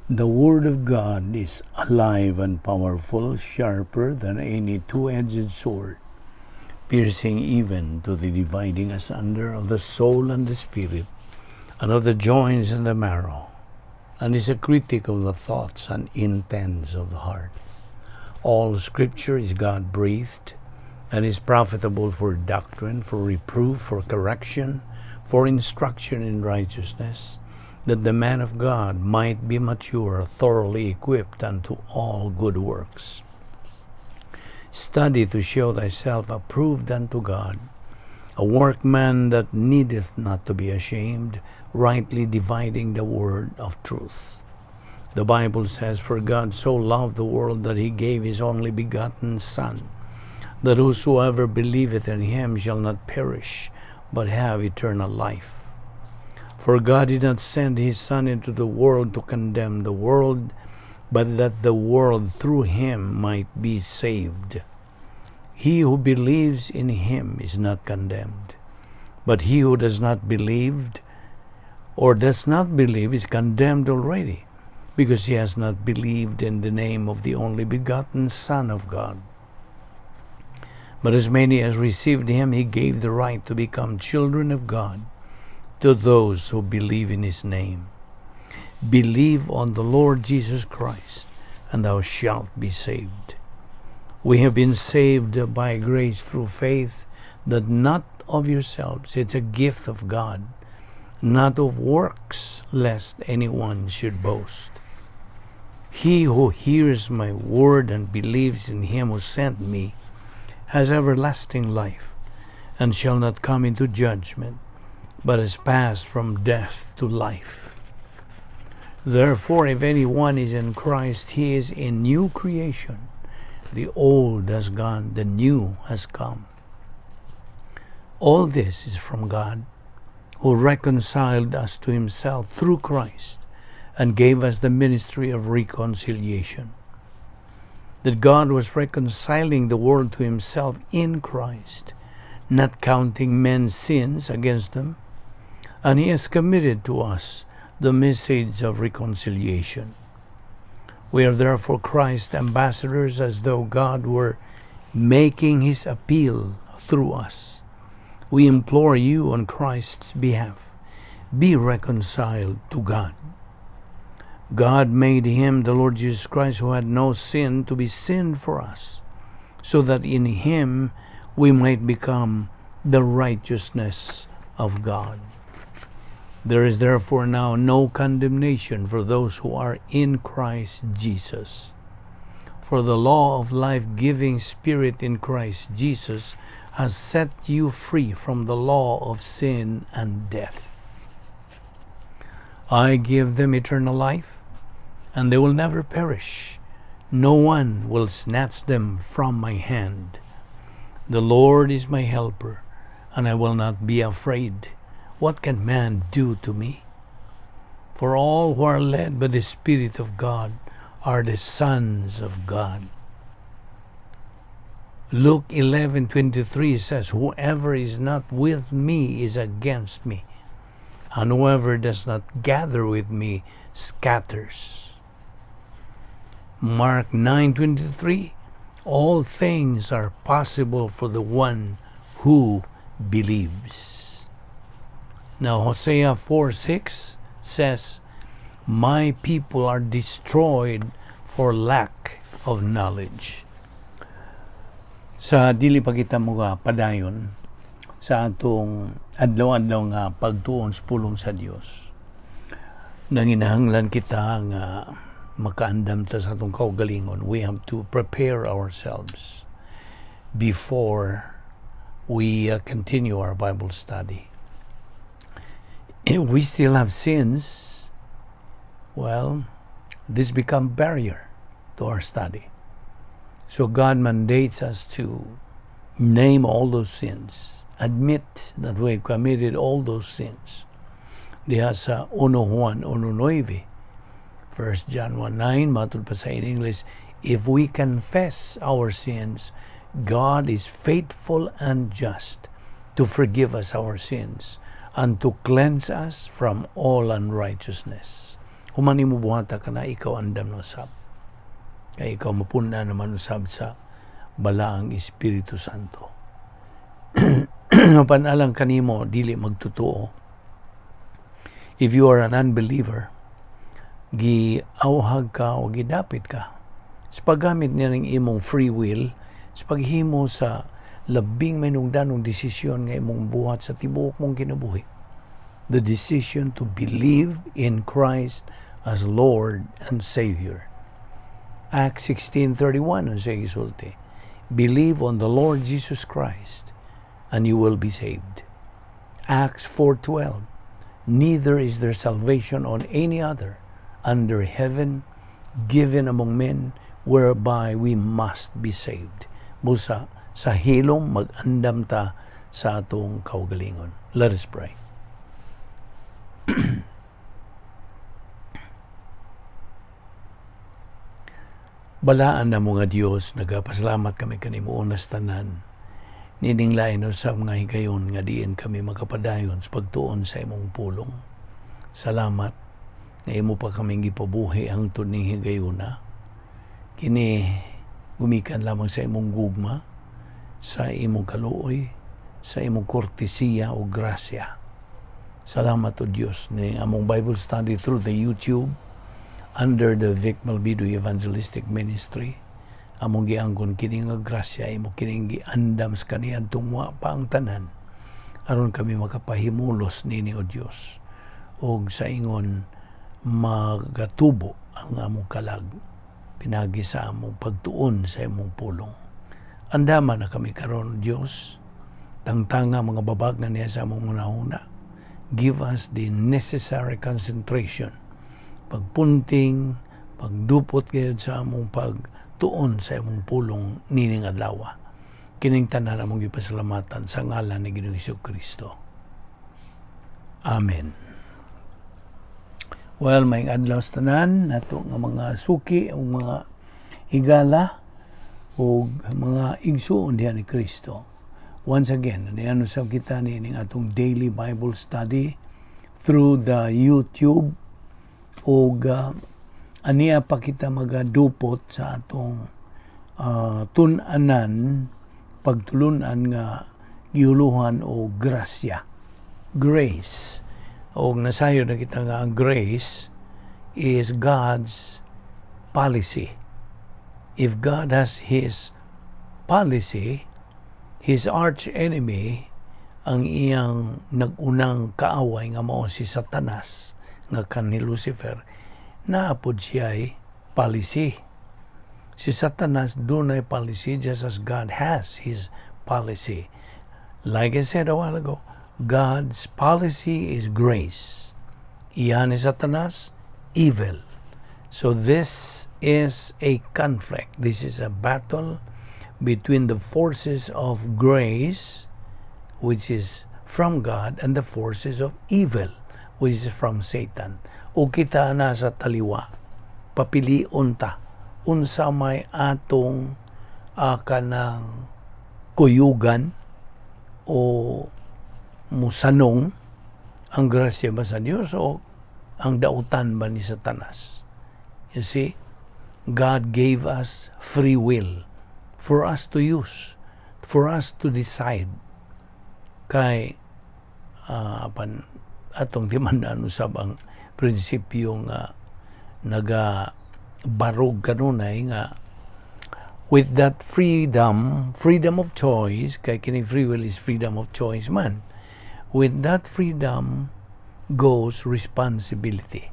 The Word of God is alive and powerful, sharper than any two-edged sword, piercing even to the dividing asunder of the soul and the spirit, and of the joints and the marrow, and is a critic of the thoughts and intents of the heart. All Scripture is God-breathed and is profitable for doctrine, for reproof, for correction, for instruction in righteousness, that the man of God might be mature, thoroughly equipped unto all good works. Study to show thyself approved unto God, a workman that needeth not to be ashamed, rightly dividing the word of truth. The Bible says, "For God so loved the world that he gave his only begotten Son, that whosoever believeth in him shall not perish, but have eternal life." For God did not send his Son into the world to condemn the world, but that the world through him might be saved. He who believes in him is not condemned, but he who does not believe or does not believe is condemned already, because he has not believed in the name of the only begotten Son of God. But as many as received him, he gave the right to become children of God, to those who believe in his name. Believe on the Lord Jesus Christ, and thou shalt be saved. We have been saved by grace through faith, that not of yourselves, it's a gift of God, not of works, lest anyone should boast. He who hears my word and believes in him who sent me has everlasting life, and shall not come into judgment, but has passed from death to life. Therefore, if anyone is in Christ, he is a new creation. The old has gone, the new has come. All this is from God, who reconciled us to himself through Christ and gave us the ministry of reconciliation. That God was reconciling the world to himself in Christ, not counting men's sins against them, and he has committed to us the message of reconciliation. We are therefore Christ's ambassadors, as though God were making his appeal through us. We implore you on Christ's behalf, be reconciled to God. God made him, the Lord Jesus Christ, who had no sin, to be sin for us, so that in him we might become the righteousness of God. There is therefore now no condemnation for those who are in Christ Jesus. For the law of life-giving Spirit in Christ Jesus has set you free from the law of sin and death. I give them eternal life, and they will never perish. No one will snatch them from my hand. The Lord is my helper, and I will not be afraid. What can man do to me? For all who are led by the Spirit of God are the sons of God. Luke 11:23 says, "Whoever is not with me is against me, and whoever does not gather with me scatters." Mark 9:23, "All things are possible for the one who believes." Now Hosea 4:6 says, "My people are destroyed for lack of knowledge." Sa dili pa kita mo padayon sa atong adlaw-adlaw nga pagtuon sa pulong sa Dios, nanginahanglan kita nga makaandam ta sa atong kaugalingon. We have to prepare ourselves before we continue our Bible study. If we still have sins, well, this become barrier to our study. So God mandates us to name all those sins, admit that we have committed all those sins. Diha sa 1 Juan 1:9, 1 John 1:9, matud pa sa in English, "If we confess our sins, God is faithful and just to forgive us our sins and to cleanse us from all unrighteousness. Human nimo buhata kana, ikaw andam na usab. Kay ikaw mapun-an naman usab sa Balaang Espiritu Santo. Apan alang kanimo dili magtutuo, if you are an unbeliever, giawhag ka o gidapit ka sa paggamit niya ng imong free will sa paghimo sa labing mahinungdanong desisyon nga imong buhat sa tibuok mong kinabuhi: the decision to believe in Christ as Lord and Savior. Acts 16:31, ang siya gisulti, "Believe on the Lord Jesus Christ and you will be saved." Acts 4:12, "Neither is there salvation on any other under heaven given among men whereby we must be saved." Busa sa hilom mag-andam ta sa atong kaugalingon. Let us pray. Balaan na mo nga Dios, nagapasalamat kami kanimo unas tanan. Nining lain sa mga higayon nga diin kami makapadayon sa pagtuon sa imong pulong. Salamat nga imo pa kaming gipabuhi hangtod ning higayuna. Kini gumikan lamang sa imong gugma, sa imong kaluoy, sa imong kortesiya o grasya. Salamat, O Dios, ni among Bible study through the YouTube under the Vic Malbido Evangelistic Ministry. Among giangkon kini nga grasya, imo kining giandam sa kaniadtong wa pa ang tanan aron kami makapahimulos nini, O Dios, og sa ingon magatubo ang among kalag pinagi sa among pagtuon sa imong pulong. Andama na kami karon, Dios. Tangtanga mga babag na niya sa among hunahuna. Give us the necessary concentration, pagpunting, pagdupot gayud sa among pagtuon sa imong pulong nining adlaw. Kining tanan among gipasalamatan sa ngalan ni Ginoong Kristo. Amen. Well, may adlaw sa tanan nato nga mga suki o mga higala o mga igsuon diha ni Kristo. Once again, niano sa kita ni atong daily Bible study through the YouTube og ania pa kita magadupot sa atong tun-anan, pagtulunan nga giuluhan o grasya, grace. Og nasayod na kita nga ang grace is God's policy. If God has His policy, His arch enemy, ang iyang nagunang kaaway nga mao si Satanas nga kan ni Lucifer, naapod siya policy. Si Satanas dunay policy just as God has His policy. Like I said a while ago, God's policy is grace. Iyan ni Satanas, evil. So this is a conflict. This is a battle between the forces of grace, which is from God, and the forces of evil, which is from Satan. O kita na sa taliwa, papilion ta, unsa may atong kanang kuyugan o musanong, ang grasya ba sa Dios o ang dautan ba ni Satanas? You see, God gave us free will for us to use, for us to decide. Kay apan atong timan-an usab ang prinsipyo nga naga barog kanunay nga with that freedom, freedom of choice, kay kini free will is freedom of choice man. With that freedom goes responsibility.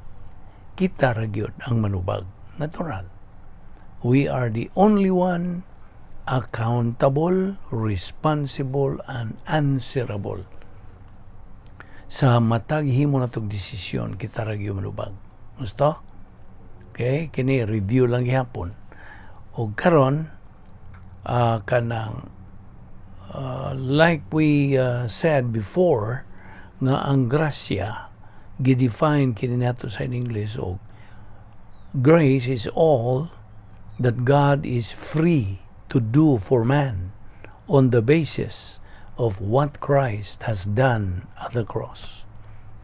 Kita ra gyud ang manubag. Natural. We are the only one accountable, responsible, and answerable. Sa matag himo natong desisyon, kita ra gyud manubag. Gusto? Okay, kini review lang gihapon. Og karon kanang like we said before nga ang grasya gidefine kini nato sa in English og grace is all that God is free to do for man on the basis of what Christ has done at the cross.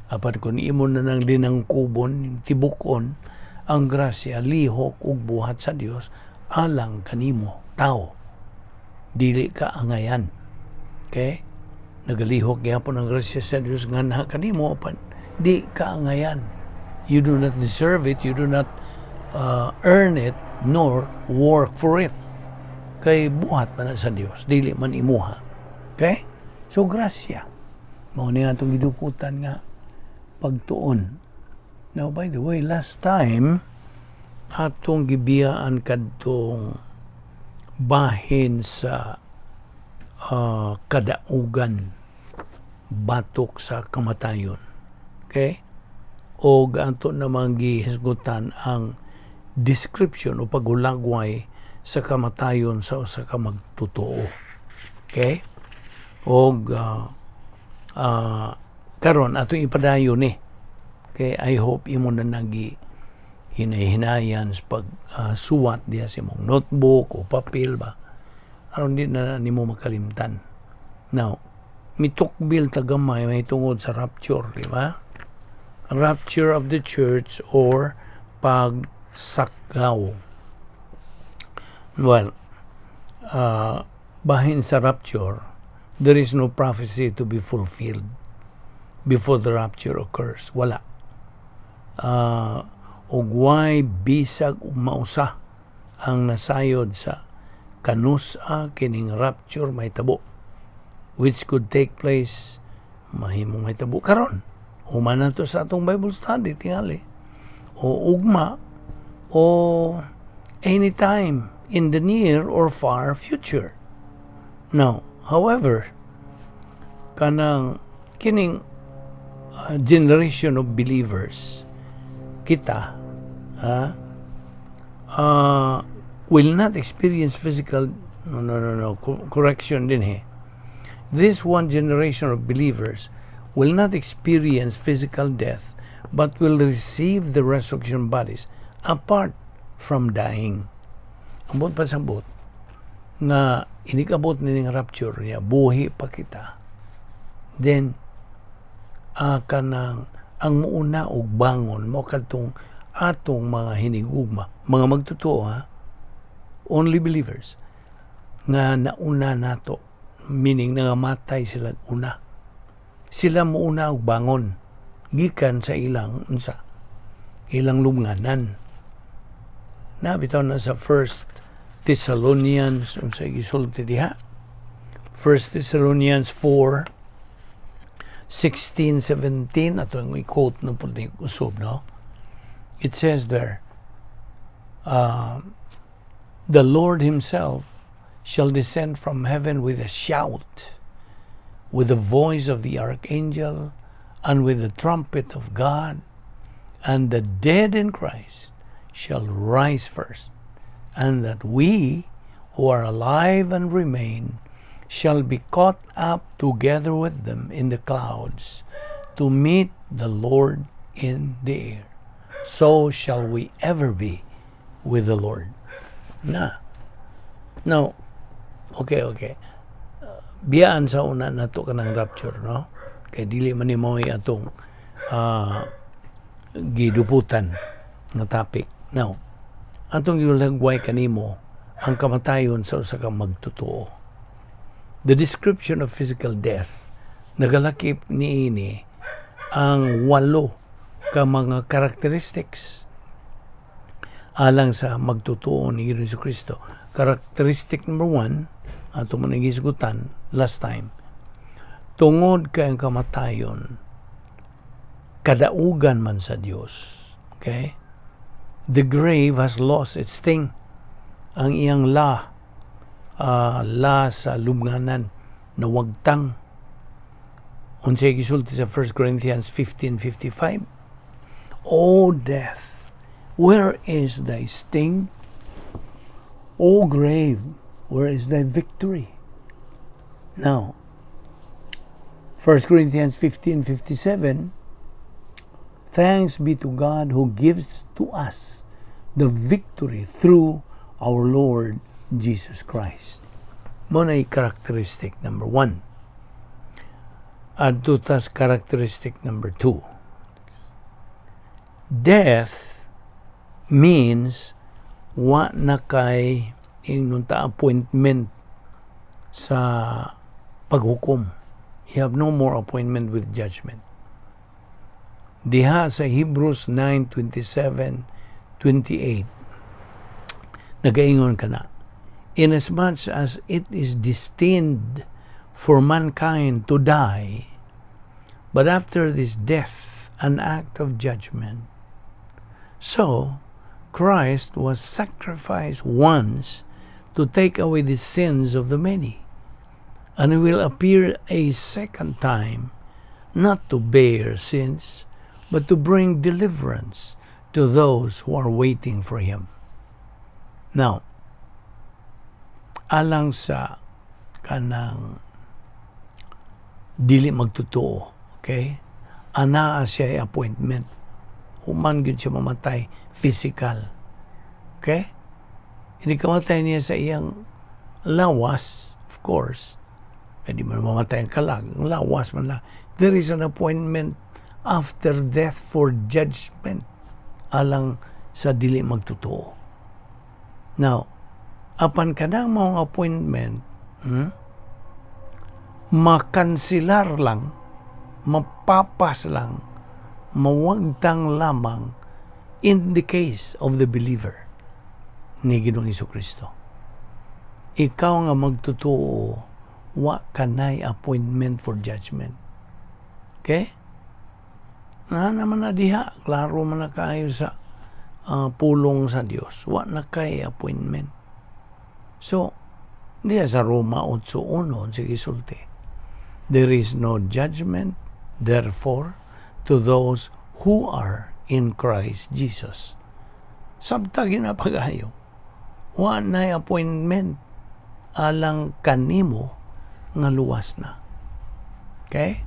Apan kung imo na nang dinangkubon, tibukon, ang grasya lihok ug buhat sa Dios alang kanimo, tao. Dili ka angayan. Okay? Nagalihok gyapon ang grasya sa Dios nga na kanimo, apan di ka angayan. You do not deserve it, you do not earn it, nor work for it. Kay buhat man na sa Dios, dili man imuha. Okay? So grasya. Mao ni atong giduputan nga pagtuon. Now, by the way, last time, atong gibiyaan kadtong bahin sa kadaugan batok sa kamatayon. Okay? O ato namang gihisgutan ang description o paghulagway sa kamatayon sa usa ka magtotoo. Okay? Og karon atong ipadayon ni. Okay, I hope imo na nagi hinay-hinayan sa pag suwat diha sa imong notebook o papel ba, aron di na nimo makalimtan. Now, mitukbil ta gamay may tungod sa rapture, di ba? Rapture of the church or pagsakgaw. Well, bahin sa rapture, there is no prophecy to be fulfilled before the rapture occurs. Wala. Ug way bisag mausa ang nasayod sa kanusa kining rapture mahitabo, which could take place, mahimong mahitabo karon human na to sa atong Bible study tingali, o ugma, o anytime in the near or far future. Now, however, kanang kining generation of believers kita ha, will not experience physical, no, correction din he. This one generation of believers will not experience physical death but will receive the resurrection bodies apart from dying. Ambot pasabot nga inig-abot nining rapture niya, buhi pa kita, then kanang ang muuna og bangon mo kadtong atong mga hinigugma, mga magtotoo ha, only believers nga nauna nato, meaning nangamatay sila una, sila muuna og bangon gikan sa ilang unsa, ilang lubnganan na. Bitaw na sa First Thessalonians, unsa gisulti diha? First Thessalonians 4 16, 17, ato ang i-quote no pud ni usob, no? It says there, "The Lord himself shall descend from heaven with a shout, with the voice of the archangel, and with the trumpet of God, and the dead in Christ shall rise first, and that we who are alive and remain shall be caught up together with them in the clouds to meet the Lord in the air. So shall we ever be with the Lord." Na. Now, okay. Biyaan sa una nato kanang rapture, no? Kay dili man ni mo'y atong giduputan nga topic. Now, atong gilagway kanimo ang kamatayon sa usa ka magtotoo. The description of physical death nagalakip niini ang walo ka mga characteristics alang sa magtotoo ni Ginoong Kristo. Characteristic number 1, ato man gisgutan last time. Tungod kay ang kamatayon kadaugan man sa Dios. Okay? The grave has lost its sting. Ang iyang la sa lubnganan nawagtang. Unsay gisulti sa 1 Corinthians 15:55? "O death, where is thy sting? O grave, where is thy victory?" Now, 1 Corinthians 15:57, "Thanks be to God who gives to us the victory through our Lord Jesus Christ." Mao na characteristic number 1. Adto tas characteristic number 2. Death means wa na kay ingnon ta appointment sa paghukom. You have no more appointment with judgment. Diha sa Hebrews 9:27, 28, nagaingon kana, "Inasmuch as it is destined for mankind to die, but after this death an act of judgment, so Christ was sacrificed once to take away the sins of the many, and he will appear a second time, not to bear sins, but to bring deliverance to those who are waiting for him." Now, alang sa kanang dili magtotoo, okay? Anaa siya appointment. Human gyud siya mamatay physical. Okay? Hindi kamatay niya sa iyang lawas, of course. Pwede man mamatay ang kalag, ang lawas man lang. There is an appointment after death for judgment alang sa dili magtotoo. Now, apan kanang maong appointment, makansilar lang, mapapas lang, mawagtang lamang in the case of the believer ni Ginoong Kristo. Ikaw nga magtotoo, wa kanay appointment for judgment. Okay? Na naman na diha, klaro man na kayo sa pulong sa Dios. Wa na kay appointment. So, diha sa Roma 8:1, sige sulti, "There is no judgment, therefore, to those who are in Christ Jesus." Sabta ginapagayo. Wa na appointment alang kanimo nga luwas na. Okay?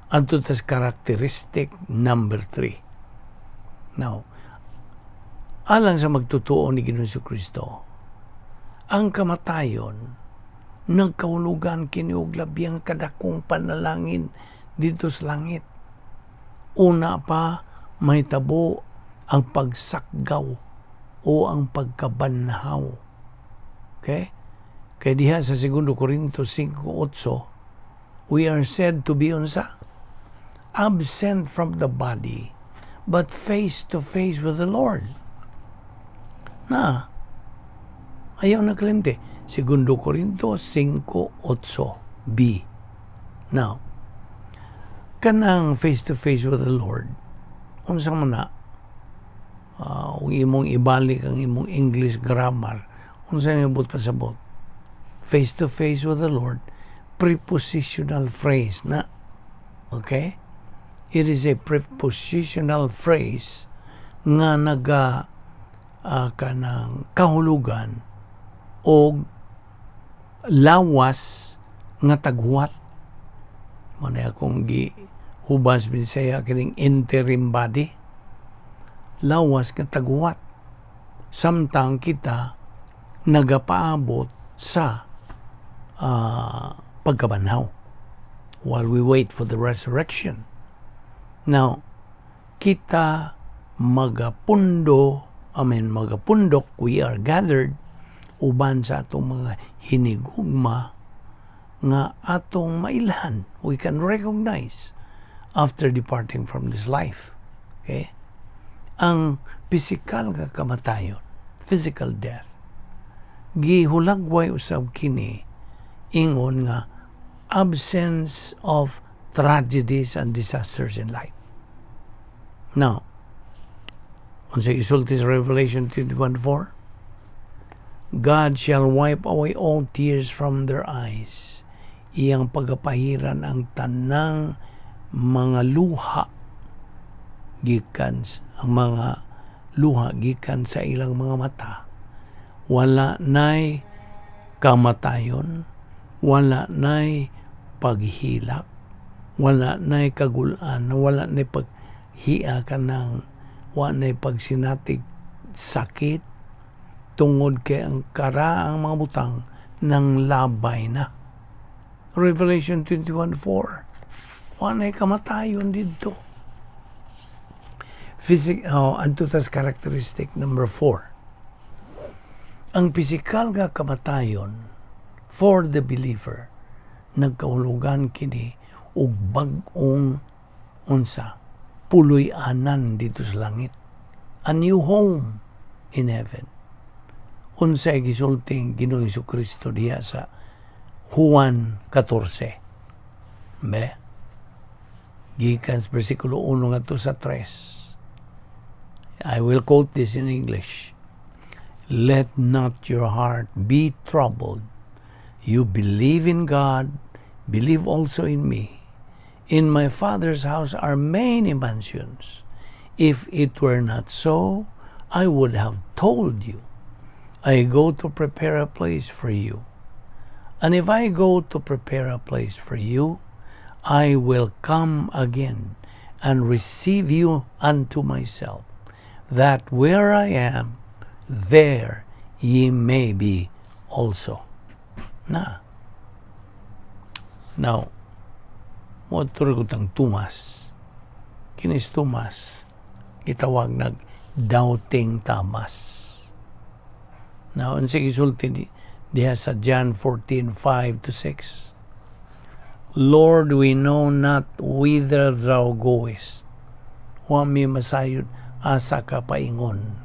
Adto tas characteristic number 3. Now, alang sa magtotoo ni Ginoong Kristo, ang kamatayon nagkahulugan kini og labiyang kadakong panalangin dito sa langit. Una pa mahitabo ang pagsakgaw o ang pagkabanhaw. Okay? Kay diha sa 2 Corinto 5:8, we are said to be unsa? Absent from the body, but face to face with the Lord. Na, ayaw na kalimti. 2 Corinto 5:8 B. Now, kanang face to face with the Lord, unsa man na, kung imong ibalik ang imong English grammar, unsa may buot pasabot? Face to face with the Lord, prepositional phrase na. Okay? It is a prepositional phrase nga naga kanang kahulugan og lawas nga taghuwat. Mao na akong gihubas Bisaya kining interim body. Lawas nga taghuwat. Samtang kita nagapaabot sa pagkabanhaw while we wait for the resurrection. Now, kita magapundo, I mean, magapundok, we are gathered uban sa atong mga hinigugma nga atong mailhan, we can recognize after departing from this life. Okay? Ang physical nga kamatayon, physical death, gihulagway usab kini ingon nga absence of tragedies and disasters in life. Now, unsa isulti sa Revelation 21:4? "God shall wipe away all tears from their eyes." Iyang pagapahiran ang tanang mga luha gikan ang mga luha gikan sa ilang mga mata. Wala nay kamatayon, wala nay paghilak, wala nay kagulan, wala nay paghiya kanang wa nay pagsinatig sakit tungod kay ang karaang mga butang nang labay na. Revelation 21:4. Wa nay kamatayon didto. Oh, adto tas characteristic number 4. Ang pisikal nga kamatayon for the believer, nagkahulugan kini og bag-ong unsa, puloy-anan didto sa langit. A new home in heaven. Unsay gisulti ang Ginoong Kristo diha sa Juan 14? Be? Gikan sa versikulo 1 ngadto sa 3. I will quote this in English. "Let not your heart be troubled. You believe in God, believe also in me. In my Father's house are many mansions. If it were not so, I would have told you. I go to prepare a place for you. And if I go to prepare a place for you, I will come again and receive you unto myself, that where I am, there ye may be also." Na. Now, mo ko tang Tomas. Kinis Tomas, gitawag nag Doubting Thomas. Now, unsa gisulti diha sa John 14:5 to 6? "Lord, we know not whither thou goest." Wa mi masayod asa ka paingon.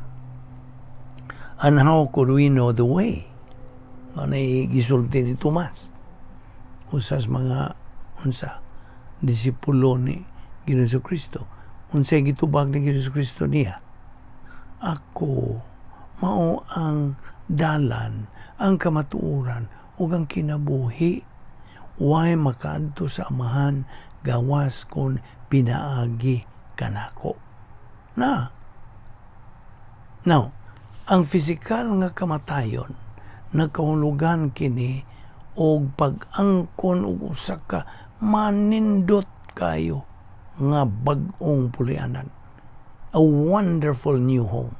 "And how could we know the way?" Ano gisulti ni Tomas? Usas mga unsa, disipulo ni Ginoong Kristo. Unsay gitubag ni Ginoong Kristo niya? "Ako mao ang dalan, ang kamatuoran ug ang kinabuhi. Way makaadto sa Amahan gawas kon pinaagi kanako." Na. Now, ang pisikal nga kamatayon, nagkahulugan kini og pag-angkon og usa ka manindot kayo nga bag-ong puloy-anan. A wonderful new home.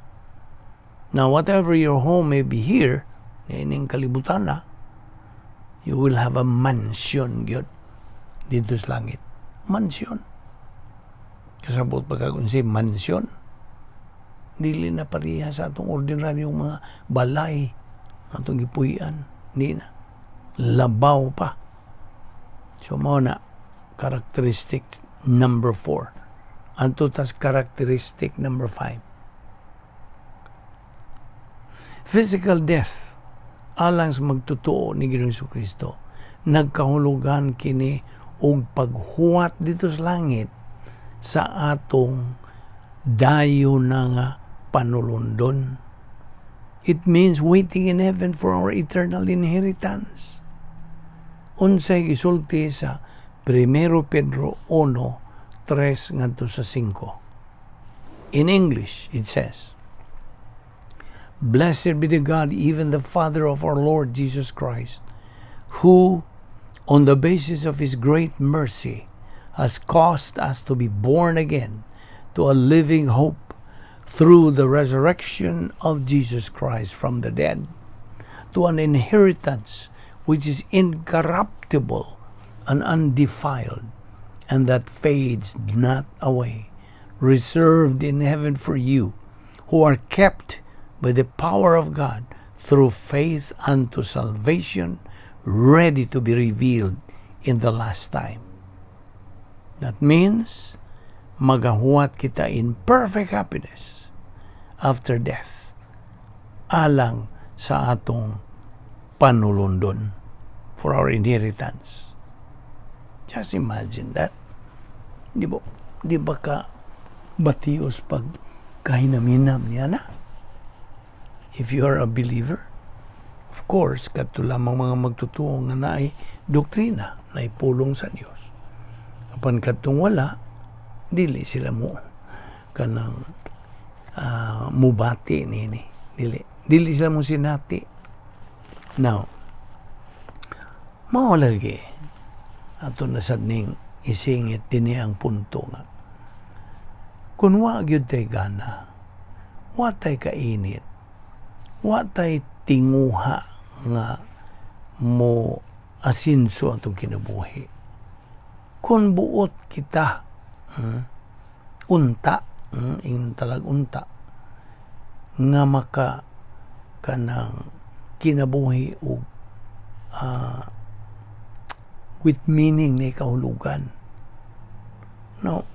Now, whatever your home may be here, ining kalibutan na, you will have a mansion gyud didto sa langit. Mansion. Kasabot pa kag unsay mansion? Dili na pareha sa atong ordinaryong mga balay atong gipuy-an. Di na. Labaw pa. So mao na characteristic number 4. Adto tas characteristic number 5. Physical death alang sa magtotoo ni Ginoong Kristo, nagkahulugan kini og paghuwat didto sa langit sa atong dayon na nga panulundon. It means waiting in heaven for our eternal inheritance. Unsay gisulti sa 1 Pedro 1:3 ngadto sa 5? In English, it says, "Blessed be the God, even the Father of our Lord Jesus Christ, who, on the basis of his great mercy, has caused us to be born again to a living hope through the resurrection of Jesus Christ from the dead, to an inheritance which is incorruptible and undefiled, and that fades not away, reserved in heaven for you, who are kept by the power of God through faith unto salvation, ready to be revealed in the last time." That means, magahuwat kita in perfect happiness after death alang sa atong panulundon, for our inheritance. Just imagine that. Di ba ka batios pag kahinamhinam niya na? If you are a believer, of course, kadto lamang mga magtotoo nga naay doktrina, naay pulong sa Dios. Apan kadtong wala, dili sila mo kanang mubati nini. Dili. Dili sila mo sinati. Now, mao lagi ato na sad ning isingit dinhi ang punto nga kung wa gyud tay gana, wa tay kainit, wa tay tinguha nga mo asinso atong kinabuhi. Kung buot kita, unta Ingon talag unta nga maka kanang kinabuhi og with meaning ni kahulugan, no?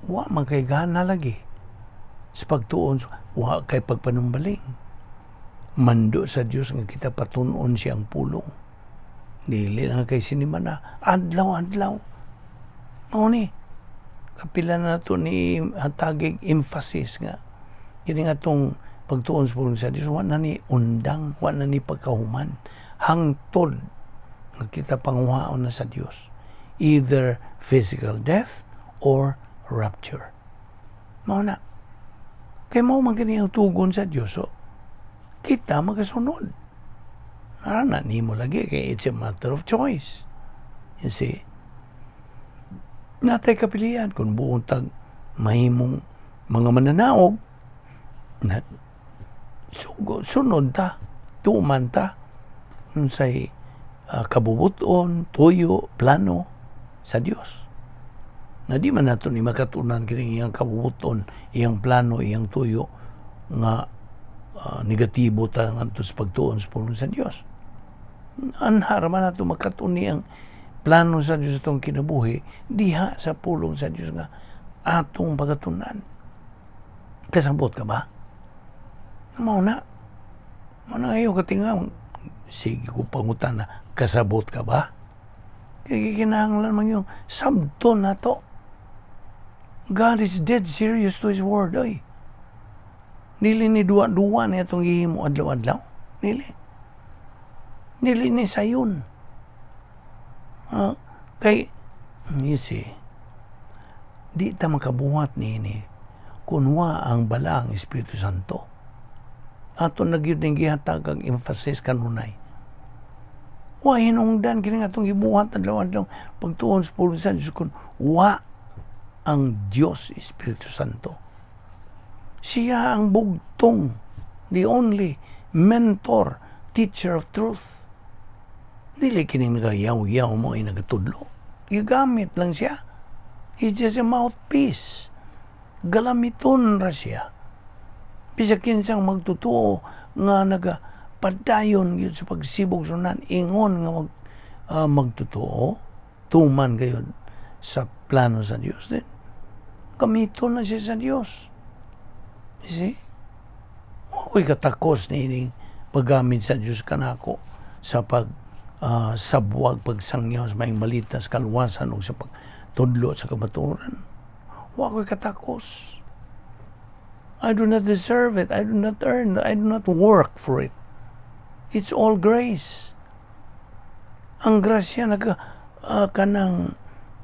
Wa man kay gana lagi sa pagtuon, wa kay pagpanumbaling. Mando sa Dios nga kita patun-on siyang pulong, dili lang kay sinimana, adlaw-adlaw. Mao ni kapila na nato ni hatagig emphasis nga kini nga atong pagtuon sa pulong sa Dios, wa na ni undang, wa na ni pagkahuman hangtod nga kita panguhaon na sa Dios, either physical death or rapture. Mao na kay mao man kini ang tugon sa Dios, so kita magasunod na nimo lagi kay it's a matter of choice, you see. Natay kapilian kung buong tag mahimong mga mananaog na sugo, sunod ta, tuman ta unsay kabubuton, tuyo, plano sa Dios. Na di man nato ni makatunan kini iyang kabubuton, iyang plano, iyang tuyo nga negatibo ta ngadto sa pagtuon sa pulong sa Dios. Anhar man nato makatun ang plano sa Dios atong kinabuhi diha sa pulong sa Dios nga atong pagatunan. Kasabot ka ba? Mao na. Mao na ayo katinga. Sige ko pangutan na, kasabot ka ba? Kaya kinahanglan man yung sabton na to. God is dead serious to His word, oy. Dili ni duwa-duwa ni atong gihimo adlaw-adlaw. Dili. Dili ni sayon. Kay, you see, di ta makabuhat niini kung wa ang Balaang Espiritu Santo. Ato na gyud ning gihatag ang emphasis kanunay. Wa hinungdan kini nga atong gibuhat adlaw-adlaw pagtuon sa pulong sa Dios kung wa ang Dios Espiritu Santo. Siya ang bugtong, the only mentor, teacher of truth. Dili kining nagayaw-yaw mo ay nagatudlo. Gigamit lang siya. He's just a mouthpiece. Galamiton ra siya. Bisag kinsang magtutuo nga nagapadayon gyud sa pagsibog sunan ingon nga magtutuo, tuman gayud sa plano sa Dios din. Gamiton na siya sa Dios. You see? Ako'y katakos ni paggamit sa Dios kanako sa pag sabwag, pagsangyaw sa maayong balita sa kaluwasan ug sa pagtudlo sa kamatuoran. Wa ko'y katakos. I do not deserve it. I do not earn. I do not work for it. It's all grace. Ang grasya naga kanang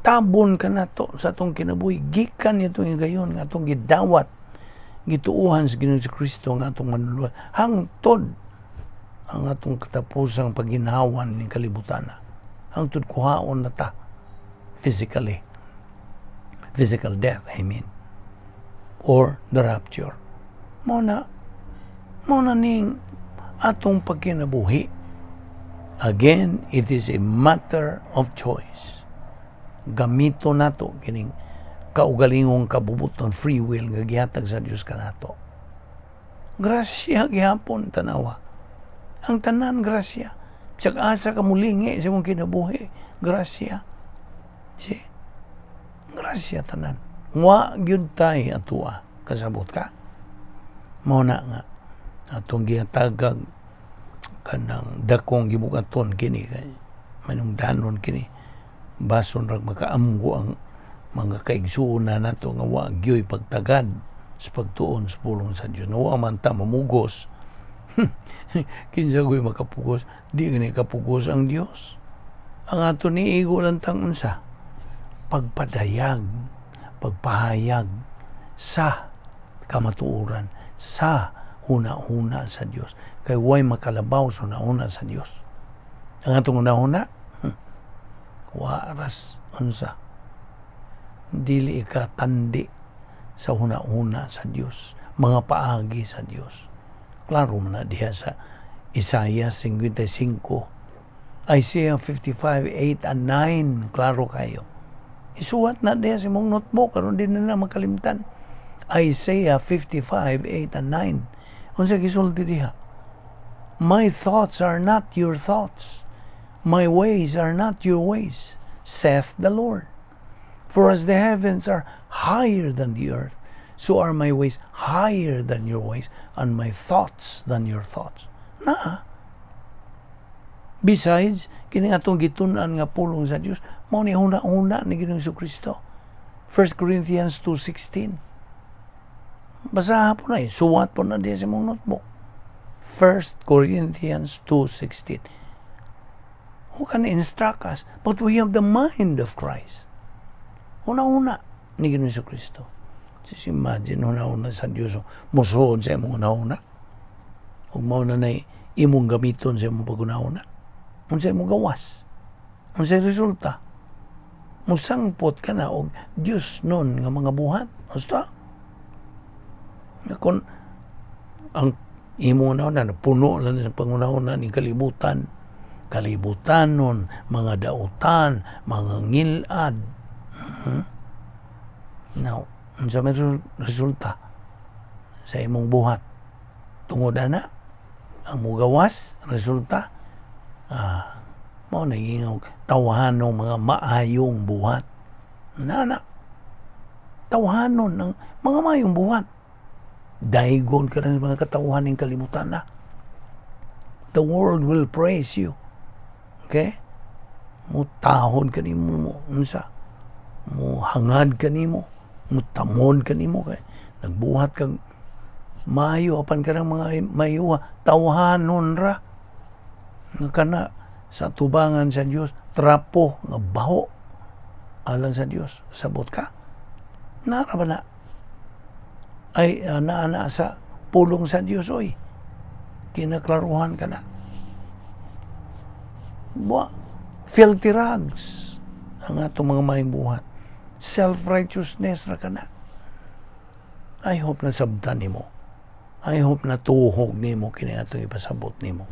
tabon kanato sa atong kinabuhi gikan nitong higayon nga atong gidawat, gituuhan sa Ginoong Kristo nga atong manluluwas hangtod ang atong katapusang paginhawan ning kalibutan, hangtod kuhaon na ta physically, physical death, I mean, or the rapture. Mao na ning atong pagkinabuhi. Again, it is a matter of choice. Gamito nato kining kaugalingong kabubuton, free will nga gihatag sa Dios kanato. Grasya gihapon, tanawa. Ang tanan grasya. Bisag asa ka mulingi sa imong kinabuhi, grasya. Si grasya tanan. Wa gyud tay atua. Kasabot ka? Mao na nga atong gihatagag kanang dakong gibugaton kini kay manungdanon kini, bason ra makaamgo ang mga kaigsuonan nato nga wa gyoy pagtagad sa pagtuon sa pulong sa Dios. Nga wa man ta mamugos. Kinsa ko'y makapugos? Di gani kapugos ang Dios. Ang ato niigo lang tang unsa? Pagpadayag, pagpahayag sa kamatuoran, sa huna-huna sa Dios. Kay way makalabaw sa huna-huna sa Dios. Ang atong huna-huna, wa ras unsa. Dili ka tandi sa huna-huna sa Dios, mga paagi sa Dios. Klaro man na diha sa Isaiah 55, Isaiah 55, 8 and 9, klaro kayo. Isuwat na diya sa imong notebook aron di na makalimtan. Isaiah 55, 8 and 9. Unsa gisulti diha? "My thoughts are not your thoughts. My ways are not your ways, saith the Lord. For as the heavens are higher than the earth, so are my ways higher than your ways, and my thoughts than your thoughts." Na. Besides, kini atong gitun-an nga pulong sa Dios, mao ni huna-huna ni Ginoong Kristo. 1 Corinthians 2:16. Basaha po na eh. Suwat po na diya sa imong notebook. 1 Corinthians 2:16. Who can instruct us? But we have the mind of Christ. Huna-huna ni Ginoong Kristo. Just imagine, huna-huna sa Dios, musuod sa imong huna-huna. Ug mao na nay imong gamiton sa imong paghuna-huna. Unsa imong gawas? Unsay resulta? Musangpot ka na og Dios nun nga mga buhat. Basta? Kung ang imong na puno lang sa panghuna-huna ni kalibutan, kalibutanon, mga dautan, mga ngilad. Now, unsa may resulta sa imong buhat? Tungod ana, ang mugawas, resulta, mao na ingong tawhanong mga maayong buhat. Nana, tawhanon ng mga maayong buhat. Daigon ka ng mga katawhan ng kalibutan na. The world will praise you. Okay? Mutahod ka nimo mo unsa? Muhangad ka nimo, mutamod ka nimo kay nagbuhat kag maayo, apan kanang mga mayuha, tawhanon ra nga kana sa tubangan sa Dios trapo nga baho alang sa Dios. Sabot ka? Nara ba na ay naa na sa pulong sa Dios, oy? Kinaklaruhan ka na. Buwa, filthy rags ang atong mga maayong buhat. Self-righteousness ra kana. I hope na sabtan nimo. I hope na tuhog nimo kini atong ipasabot nimo.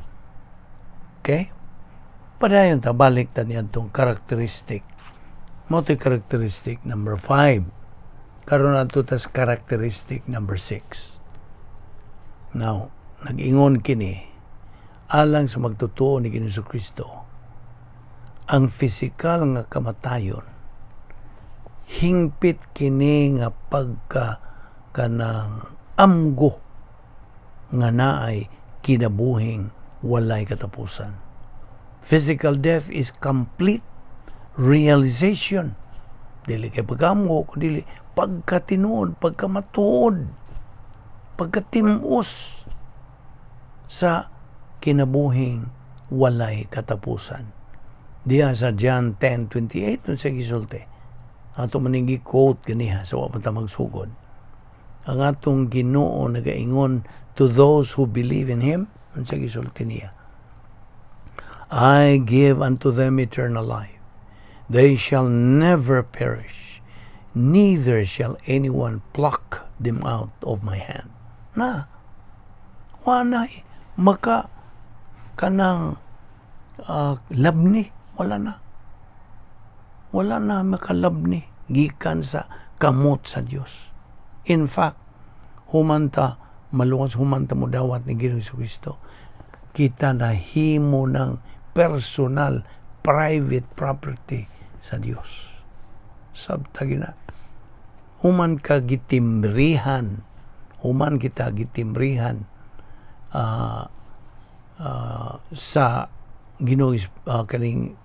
Okay? Padayon ta, balik ta niadtong characteristic. Mao to'y characteristic number 5. Karon adto tas characteristic number 6. Now, nag-ingon kini, alang sa magtotoo ni Ginoong Kristo, ang physical nga kamatayon hingpit kini nga pagka kanang amgo nga naay kinabuhing walay katapusan. Physical death is complete realization. Dili kay pagkamgo, kundi pagkatinuod, pagkamatuod, pagkatimos sa kinabuhing walay katapusan. Diya sa John 10:28, unsa gisulti? Ato maning quote ganiha sa wa pa ta magsugod. Ang atong Ginoo nagaingon to those who believe in Him, unsa gisulti niya? "I give unto them eternal life. They shall never perish, neither shall anyone pluck them out of my hand." Na, wanay maka kanang labni, wala na. Wala na makalabni gikan sa kamot sa Dios. In fact, humanta maluwas, humanta mo dawat ni Ginoong Kristo, kita na himo ng personal private property sa Dios. Sabta gina. Human ka gitimbrihan, human kita gitimbrihan sa Ginoo, kaning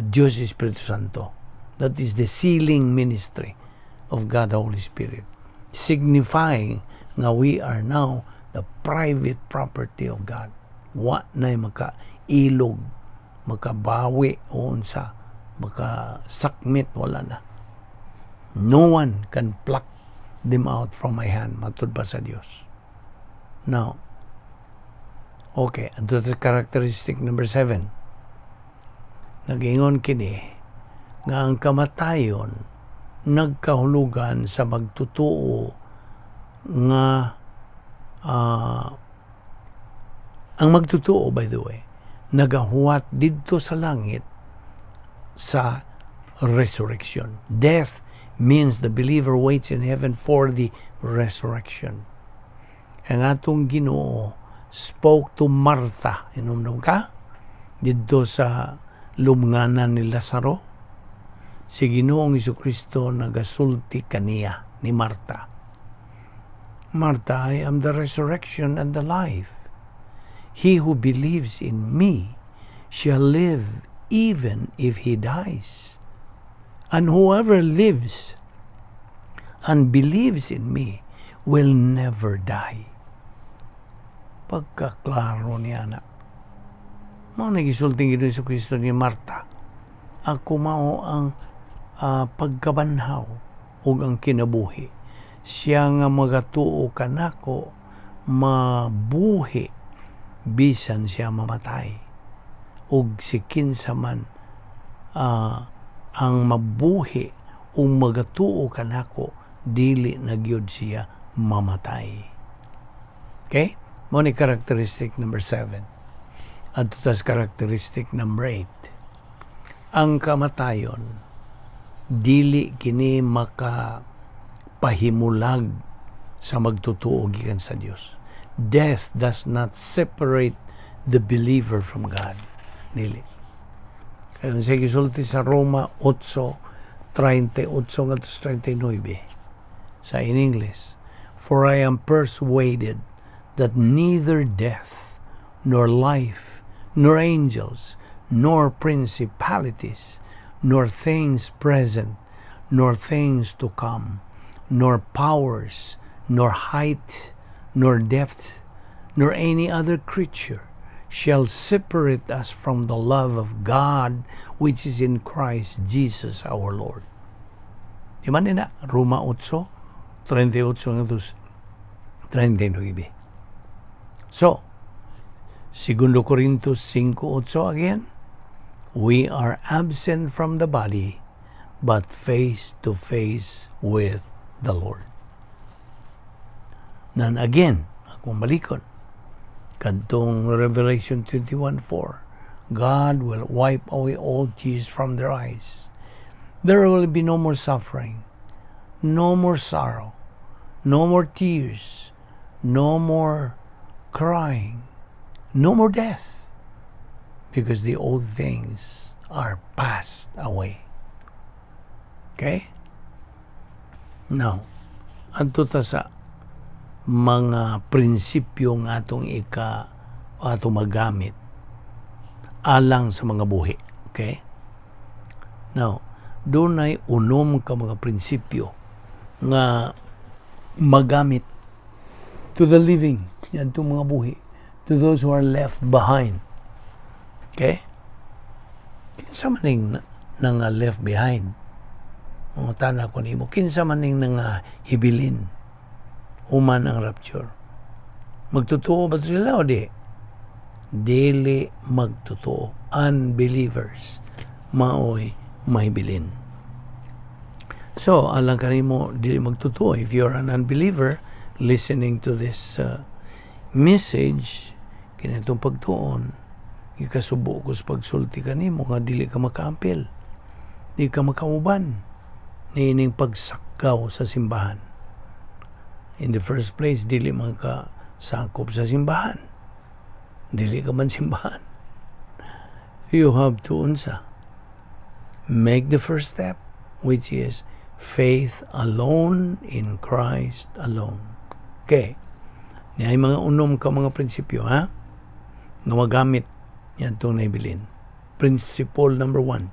Dios Espiritu Santo. That is the sealing ministry of God the Holy Spirit, signifying nga we are now the private property of God. Wa na maka ilog, makabawi o unsa, makasakmit, wala na. "No one can pluck them out from my hand," matud pa sa Dios. Now, okay, adto sa characteristic number 7. Nag-ingon kini nga ang kamatayon nagkahulugan sa magtutuo nga ang magtutuo, by the way, nagahuwat didto sa langit sa resurrection. Death means the believer waits in heaven for the resurrection. Ang atong Ginoo spoke to Martha. Hinumdom ka? Didto sa lubnganan ni Lazaro. Si Ginoong Kristo nagasulti kaniya ni Martha. "Martha, I am the resurrection and the life. He who believes in me shall live even if he dies. And whoever lives and believes in me will never die." Pagkaklaro niya na. Mao na gisulti Ginoo Kristo ni Marta. "Ako mao ang pagkabanhaw ug ang kinabuhi. Siya nga magatuo kanako mabuhi bisan siya mamatay. Ug si kinsa man ang mabuhi ug magatuo kanako, dili na gyud siya mamatay." Okay? Mao ni characteristic number 7. Adto tas characteristic number 8. Ang kamatayon dili kini maka pahimulag sa magtutuo gikan sa Dios. Death does not separate the believer from God. Dili. Kaya sa gisulti sa Roma 8:38 ngadto 39 sa in English, "For I am persuaded that neither death, nor life, nor angels, nor principalities, nor things present, nor things to come, nor powers, nor height, nor depth, nor any other creature shall separate us from the love of God which is in Christ Jesus our Lord." Di man na Roma 8:38 ngadto 39. So, Segundo Corintios 5:8 again, we are absent from the body, but face to face with the Lord. Nan again, akong balikon, kadtong Revelation 21:4, God will wipe away all tears from their eyes. There will be no more suffering, no more sorrow, no more tears, no more crying, no more death, because the old things are passed away. Okay? Now, adto ta sa mga prinsipyo nga atong ika atong magamit alang sa mga buhi. Okay? Now, dunay 6 ka mga prinsipyo nga magamit to the living, yan mga buhi, to those who are left behind. Okay? Kinsa man ning nang left behind? Mangutana ko nimo, kinsa man ning nang hibilin human ang rapture? Magtotoo ba to sila o di? Dili magtotoo. Unbelievers maoy mahibilin. So, alang kanimo dili magtotoo, if you're an unbeliever listening to this message, kinitong pagtuon, ikasubo ko sa pagsulti kanimo nga dili ka makaampil, di ka makauban niining pagsakaw sa simbahan. In the first place, dili man ka sakop sa simbahan. Dili ka man simbahan. You have to unsa? Make the first step, which is faith alone in Christ alone. Okay. Niya ay mga 6 ka mga prinsipyo, ha? Nga magamit yan itong naibilin. Principle number 1.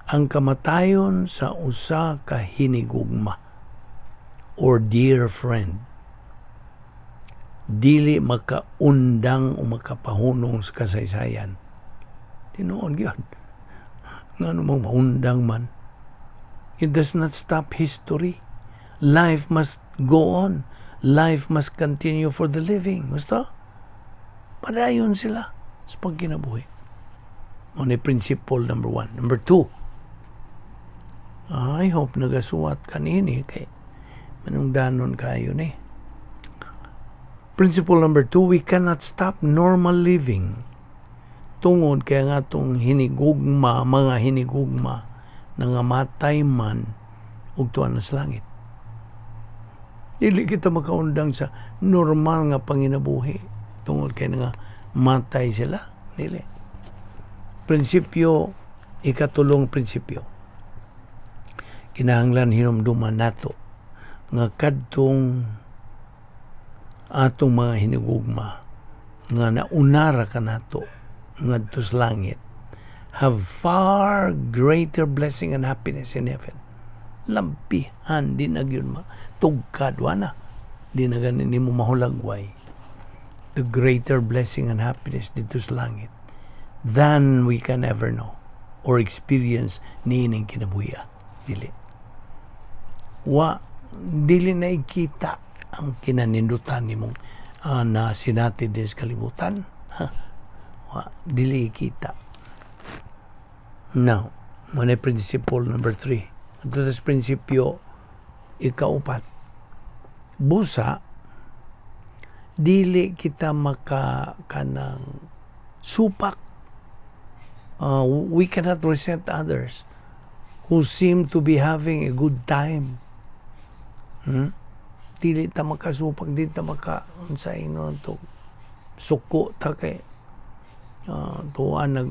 Ang kamatayon sa usa ka hinigugma or dear friend dili makaundang o makapahunong sa kasaysayan. Tinuod gyud. Ngano mang maundang man? It does not stop history. Life must go on. Life must continue for the living. Gusto? Padayon sila sa pagkinabuhi. Mao ni principle number 1. Number 2, I hope nagasuwat kanini kay manungdanon kayo ni. Principle number 2, we cannot stop normal living tungod kay nga atong hinigugma, mga hinigugma. Nangamatay man ug tuwa na sa langit. Dili kita makaundang sa normal nga panginabuhi tungod kay nga matay sila. Dili. Prinsipyo, ikatulong prinsipyo. Kinahanglan hinumduman nato nga kadtong atong mga hinigugma nga naunara kanato ngadto sa langit have far greater blessing and happiness in heaven. Lampihan, di na gyud matugkad, wala. Di na gani nimo mahulagway the greater blessing and happiness dito sa langit than we can ever know or experience niining kinabuhi. Dili. Wa, dili na ikita ang kinanindutan nimong na sinati din sa kalibutan. Ha? Wa, dili ikita. Now, mao na principle number 3. Ito sa prinsipyo ikaupat. Busa, dili kita maka kanang supak. We cannot resent others who seem to be having a good time. Dili ta makasupak, dili ta maka unsa ino to suko ta kay tuwa nag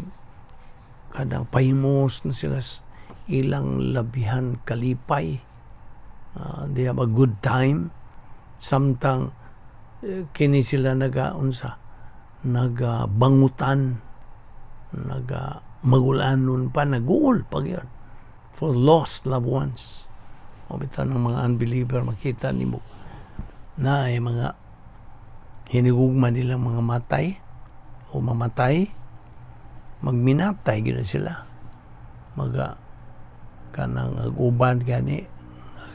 kanang pahimos na sila sa ilang labihan kalipay. They have a good time samtang kini sila naga unsa, nagabangutan, naga magulanon pa, naguol pa gyud for lost loved ones. O bitaw ng mga unbeliever, makita nimo na ay mga hinigugma nilang mga matay o mamatay, magminatay gyud na sila, maga kanang ag uban gani.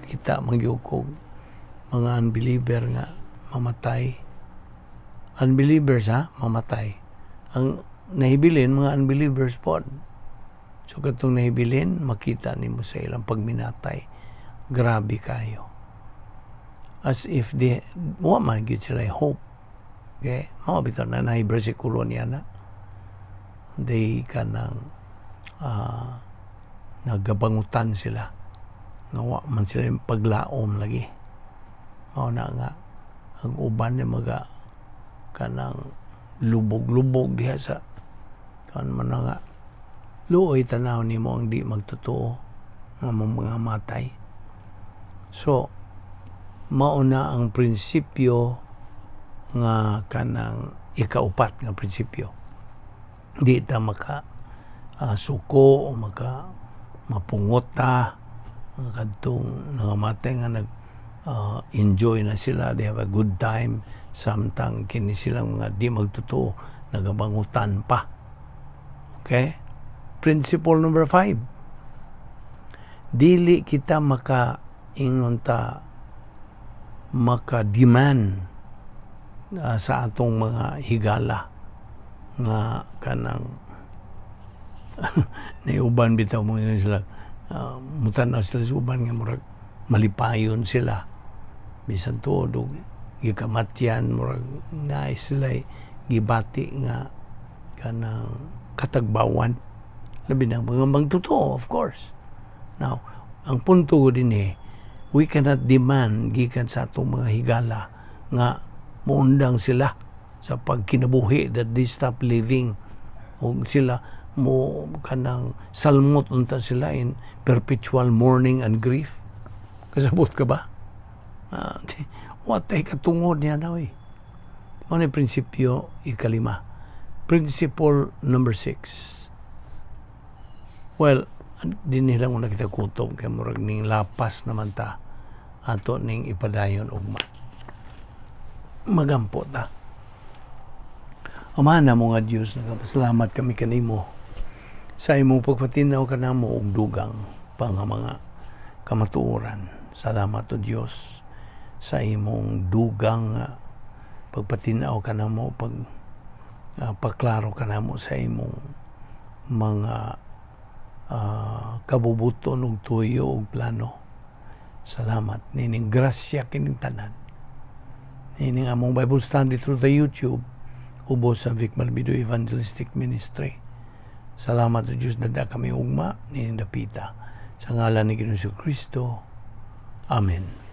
Nakita man gyud kog mga unbeliever nga mamatay, unbelievers ha, mamatay. Ang nahibilin, mga unbelievers pod. So katong nahibilin, makita nimo sa ilang pagminatay, grabe kayo, as if they wa man gyud sila hope. Okay, mao bitaw na naay bersikulo niya na they kanang nagabangutan sila nga wa man sila yung paglaom lagi. Mao na nga ang uban ni maga kanang lubog-lubog diha sa kan man na nga luoy tanaw nimo ang di magtotoo nga mga matay. So mao na ang prinsipyo nga kanang ikaupat nga prinsipyo: di ta maka suko o maka mapungot ta nga kadtong nangamatay nga nag enjoy na sila, they have a good time, samtang kini silang mga di magtotoo nagabangutan pa. Okay, principle number 5: dili kita maka ingon ta maka demand sa atong mga higala nga kanang naiuban bitaw mo yun sila, mutan-aw sila sa uban nga murag malipayon sila bisan tuod og gikamatyan, murag naay sila gibati nga kanang katagbawan, labi na mga magtotoo, of course. Now, ang punto ko din eh, we cannot demand gikan sa atong mga higala nga muundang sila sa pagkinabuhi, that they stop living o sila mo kanang salmot unta sila in perpetual mourning and grief. Kasabot ka ba? Watay katungod niya na eh. Mao ni prinsipyo ikalima. Principle number 6. Well, di nila muna kita kutob kay murag ning lapas naman ta, ato ning ipadayon ugma. Magampo ta. Amahan namo nga Dios, nagapasalamat kami kanimo sa imong pagpatinaw kanamo og dugang pa nga mga kamatuoran. Salamat o Dios sa imong dugang pagpatinaw kanamo, pag paklaro kanamo sa imong mga kabubuton ug tuyo ug plano. Salamat nining grasya kining tanan. Nining among Bible study through the YouTube ubos sa Vic Malbido Evangelistic Ministry. Salamat sa Diyos, dada kami ugma nining dapita. Sa ngalan ni Ginoong Kristo. Amen.